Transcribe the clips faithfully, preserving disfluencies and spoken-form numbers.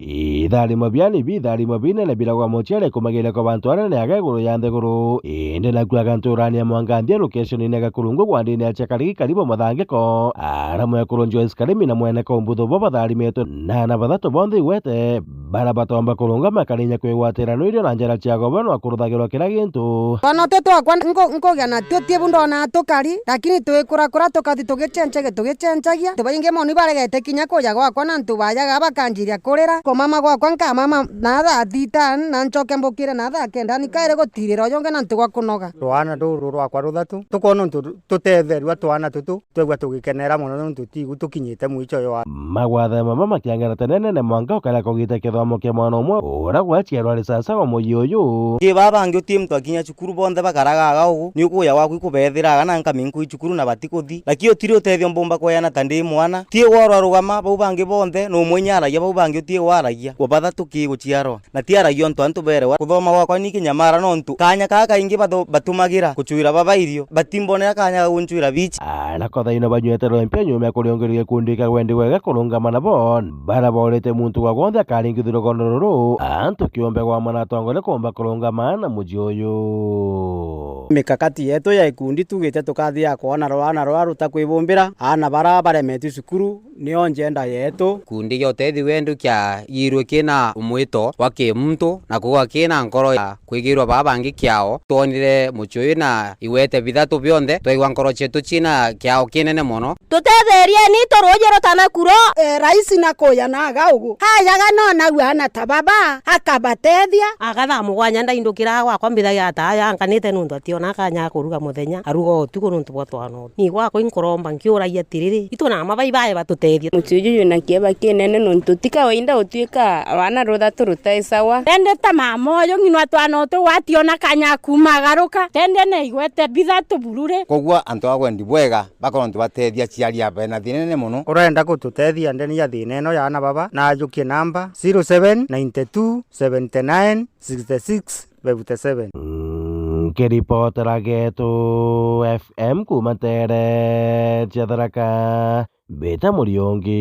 Itharimo biani bi itharimo binene biragwa muciari kumagiria kwa bantu anene aga iguru ya nthiguru. Indi naku aga nturani ya Mwanganthia location-ini ya Gakurungu gwandini ya Chakarigi karibu Muthangiko. Ara mwekuru Joyce Karimi na mwene Kombuthu bo batharimitwe na ana bathatu bonthe igwete. Bara batomba kurungama karinya kwigwatira no irio na njara cia gobo no kuruthagirwa kira gintu. Twana tu twakwa nku-, nkugia natio ti bu ndona tukari, lakini twikura kura tukathi tugichenchagia, tugichenchagia. Antu baingi mono ibaregete kinya kuja gwakwa na antu bajaga bakanjiria kurira. Kumama gwakwa nkamama na thaa thita na nchoke mbukire na thaa kenda, ni kairi gutirira uyu ungi na antu gwa kunoga. Rwana ruru rwakwa ruthatu, tukona untu tutetherua twana tutu, twegua tugikenera mono nontu tigu tukinyite mwicho yo. Magwatha mama makiangera tenenene mwanka ukaria kugita kithomo kia mwana umwe uria gwaciarwa ari sasa wa muyi uyu. Ki baba bangi uti muntu akinya cukuru bonthe bakaraga aga ugu, ni ukuya gwaku ikubethira aga na nkami nkui cukuru na batikuthi. Lakini utiri utethio mbumba kweana ta ndi mwana. Ti gwarwa rugama, bau bangi bonthe, no mwinyaragia, bau bangi uti gwaragia. Kwa bathatu ki guciarwa. Na ti aragia untu antu berewa. Kuthoma gwakwa ni kinyamara nontu kaanya kaa kaingi batho-, batumagira kucwira baba irio, batimbonera kaanya ga guncwira bichi. Ana kothaino banywete rwempe nyuma ya kuriongera gikundi kia wendi wega kurungama nabo, bara borite muntu gwa gwonthe akaringithua rugono ruru, antu kiumbe gwa mwana atongoria kuumba kurungama na muji uyu. Mikakati yetu ya ikundi tugite tukathia kwona rwana rwa rutakwibumbira, ana bara baremetwe cukuru, nio njenda yetu. Gikundi gia utethi wendu kiairwe kina mwito wa kimuntu, na kugwa kina nkoro ya kwigirwa baa bangi kiao. Twonire mucii uyu na igwete bithatu bionthe, twaigua nkoro cietu cina kiao kinene mono. Tutetherieni tu ruuji rutanakuro. Eh, raisi na kuya na aga ugu. Hayaga no naua ana ta baba, akabatethia. Aga thaa mugwanja ndaindukira gwakwa mbithagia ata aya ankanite nuntu ationa kanya ga kuruga muthenya, aruga utuku nuntu bwa twana. Ni gwakwa inkuromba nkiuragia atiriri, itu na ama bai bae batutethie. Mucii uju wina kieba kinene nontu ti kawaida gutuika rwana ruthatu rutai sawa. Tende ta mama uyu ng'inwa twana utu gwationa kanya kumagaruka, tende na igwete bithatu bururi. Kogua antu a gwendi bwega bakorwo ntu batethia aciari a bena thina nene mono. Urenda gututethia ndeni ya thina ino ya ana baba, na ajukie namba zero seven nine two seventy nine sixty six fifty seven. Mm, nkiripotera Getu F M kuuma nteere cia Tharaka, mbita Muriungi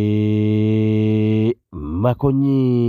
Makonyi.